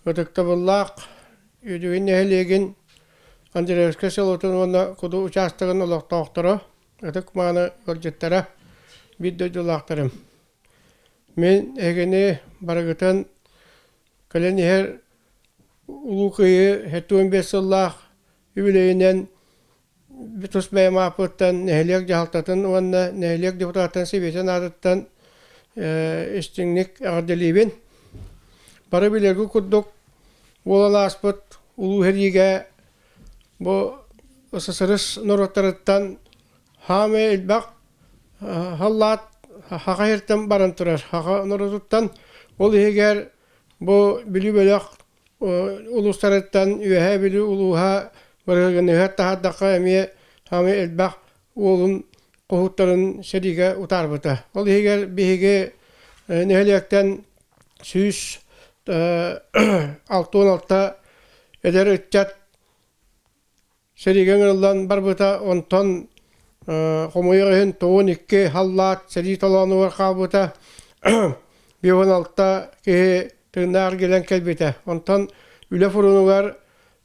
Ытыктабыллаах Үөдүгэй нэһилиэгин Андреевскай селотун уонна Куду учаастагын олохтоохторо, ытык-мааны ыалдьыттара, биир дойдулаахтарым! Мин эһигини барыгытын кэлэн иһэр Улуу Кыайыы 75 сыллаах үбүлүөйүнэн тус бэйэм ааппыттан нэһилиэк дьаһалтатын уонна нэһилиэк депутаттарын сэбиэтин аатыттан истиҥник эҕэрдэлиибин. Бары билэргит курдук, буолан ааспыт Улуу Сэриигэ бу СССР норуоттарыттан хаамай элбэх халлаат Саха сириттэн баран турар. Саха норуотуттан ол иһигэр бу Бүлүү бөлөх улуустарыттан Үөһээ Бүлүү улууһа бырыһыгыныһыар таһаардахха эмиэ саамай элбэх уолун хоһууттарын сэриигэ утаарбыта. Ол иһигэр биһиги нэһилиэктэн 166 эдэр ыччат Сэриигэ ыҥырыллан барбыта, онтон хомойуох иһин 92 халлаат сэрии толоонугар хаалбыта, 56 киһи тыыннаах эргиллэн кэлбитэ. Онтон үлэ фронугар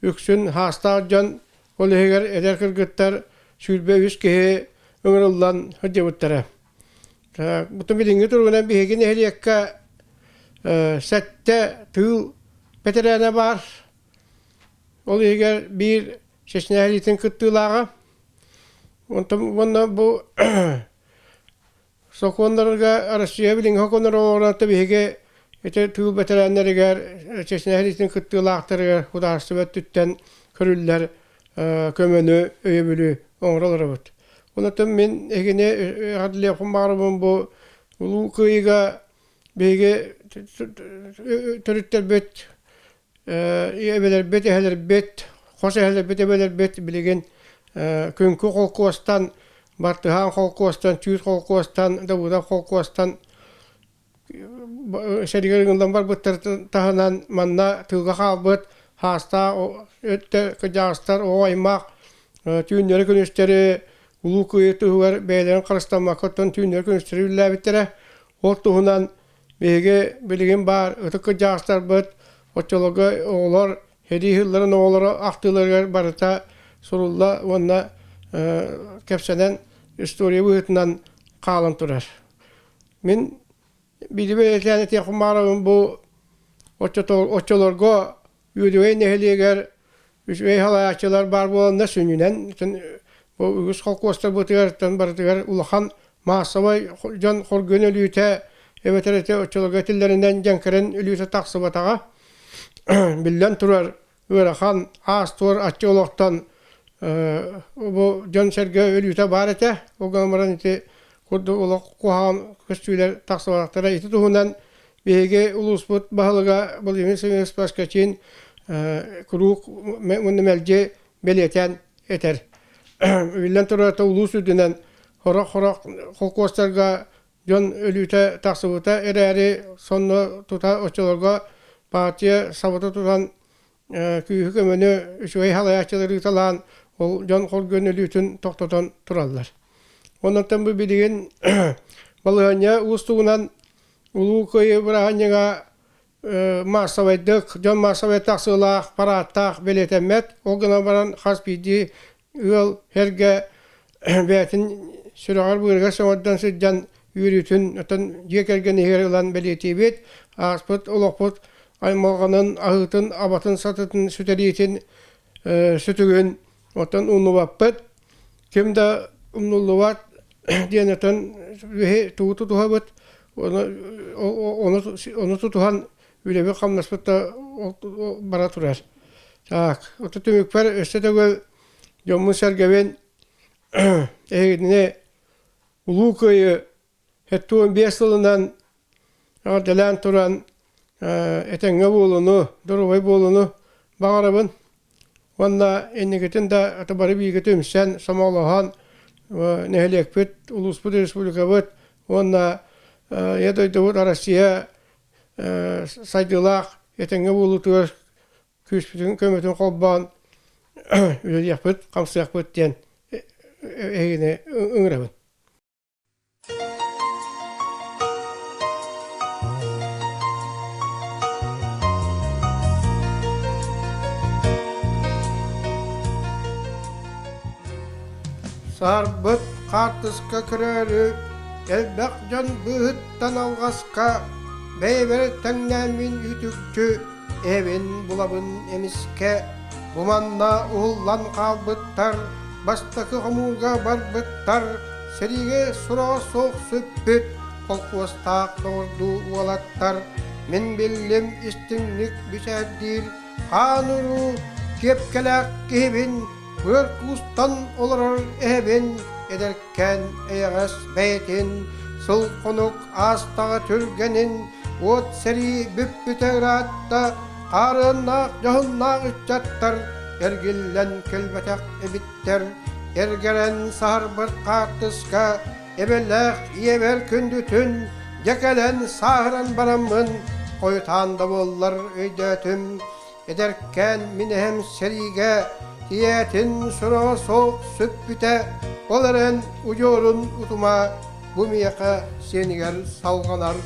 үксүн хаастаах дьон, ол иһигэр эдэр кыргыттар 23 киһи ыҥырыллан сылдьыбыттара. Бутун билиҥҥи туругунан биһиги нэһилиэккэ сэттэ тыыл бэтэрээнэ баар. Ол иһигэр биир Чечня илиитин кыттыылааҕа. Онтон уонна бу сокуоннарга Россия билиҥҥи сокуоннары оҥорон биһиги ити тыыл бэтэрээннэригэр Чечня илиитин кыттыылаахтарыгар судаарыстыба өттүттэн көрүллэр көмөнү, өйөбүлү оҥоро олоробут. Онон мин эһигини эҕэрдэлиэхпин баҕарабын бу Улуу Кыайыыга биһиги төрүттэрбит эбэлэрбит, эһэлэрбит, хос эһэлэрбит, эбэлэрбит билигин Күҥкү холкуостан, Бартыһаан холкуостан, Чүүр холкуостан, Давыдов холкуостан сэриигэ ыҥыллан барбыттар таһынан манна тыылга хаалбыт хаастаах өттө кырдьаҕастар оҕо аймах түүннэри-күнүстэри Улуу Кыайыы туһугар бэйэлэрин харыстаммакка оттон түүннэри-күнүстэри үлэлээбиттэрэ. Ол туһунан Биһиги билигин баар ытык кырдьаҕастарбыт, оччолорго оҕолор сэрии сылларын оҕолоро ахтыыларыгар барыта сурулла уонна кэпсэнэн история быһыытынан хаалан турар. Мин биири бэлиэтээн этиэхпин баҕарабын бу оччолорго Үөдүгэй нэһилиэгэр үчүгэй салайааччылар баар буоланнар сүнньүнэн бу үгүс холкуостарбытыгар барытыгар улахан маассабай дьон хоргун өлүүтэ эбэтэр ити оччолорго этиллэринэн дьэҥкэрэн өлүүтэ тахсыбатаҕа. Биллэн турар, ыарахан аас-туор аччык олохтон бу дьон-сэргэ өлүүтэ баар этэ. Ол гынан баран ити курдук олох куһаҕан көстүүлэр тахсыбатахтара. Ити туһунан Биһиги улууспут баһылыга Владимир Семенович Поскачин куруук уонна мэлдьи бэлиэтээн этэр. Биллэн турар, улуус үрдүнэн сорох-сорох холкуостарга дьон өлүүтэ тахсыбыта эрээри, сонно тута оччолорго партия сабыта тутан күүһү-көмөнү үчүгэй салайааччылары ыыталаан, ол дьон хоргун өлүүтүн тохтотон тураллар. Онон бу билигин балаһыанньа уустугунан Улуу Кыайыы бырааһынньыга маассабайдык, дьон маассабай тахсыылаах, параадтаах бэлиэтэммэт. Ол гынан баран хас биирдии ыал эргэ бэйэтин сүрэҕэр-быарыгар сөҥөрдөн сылдьан үөрүүтүн, оттон дьиэ кэргэн иһигэр ылан бэлиэтиибит. Ааспыт олохпут аймалҕанын, аһыытын, абатын, сатытын, сүтэриитин, сүтүгүн оттон умнубаппыт. Ким да умнуллубат диэн этэн биһи тугу тутуһабыт, ону, ону тутуһан үлэбит-хамнаспыт да бара турар. Так, ото түмүкпэр өссө төгүл дьоммун-сэргэбин эһигини Улуу Кыайыы 75 сылынан эҕэрдэлээн туран этэҥҥэ буолууну, доруобай буолууну баҕарабын. Уонна инникитин да аты бары бииргэ түмсэн, сомоҕолоһон нэһилиэкпит, улууспут, республикабыт уонна Ийэ дойдубут Россия сайдыылаах этэҥҥэ буолуутугар күүспүтүн, көмөтүн холбоон үлэлиэхпит, хамсыахпыт диэн эһигини ыҥырабын. Саарбыт хаартыска көрөөрү элбэх дьон быыһыттан алҕаска бэйэбэр тэҥнээммин үтүкчү эбин булабын эмискэ бу манна уһуллан хаалбыттар бастакы хомуурга барбыттар сэриигэ сураҕа суох сүппүт холкуостаах доҕордуу уолаттар мин биллим истиҥник бисээрдиир хаан уруу киэпкэлээх киһибин быар куустан олорор эһэбин эдэркээн эйэҕэс бэйэтин сыл-хонук аастаҕа түргэнин уот сэрии бүппүтэ ыраатта хаарыаннаах дьоһуннаах ыччаттар эргиллэн кэлбэтэх эбиттэр эргэрэн саһарбыт хаартыска эбэлээх ийэбэр күндүтүн дьэ кэлэн сааһыран бараммын хойутаан да буоллар өйдөөтүм Эдэркээн мин эһэм сэриигэ ийэтин сураҕа суох сүппүтэ, ол эрэн удьуорун утума бу миэхэ сиэнигэр салҕанар.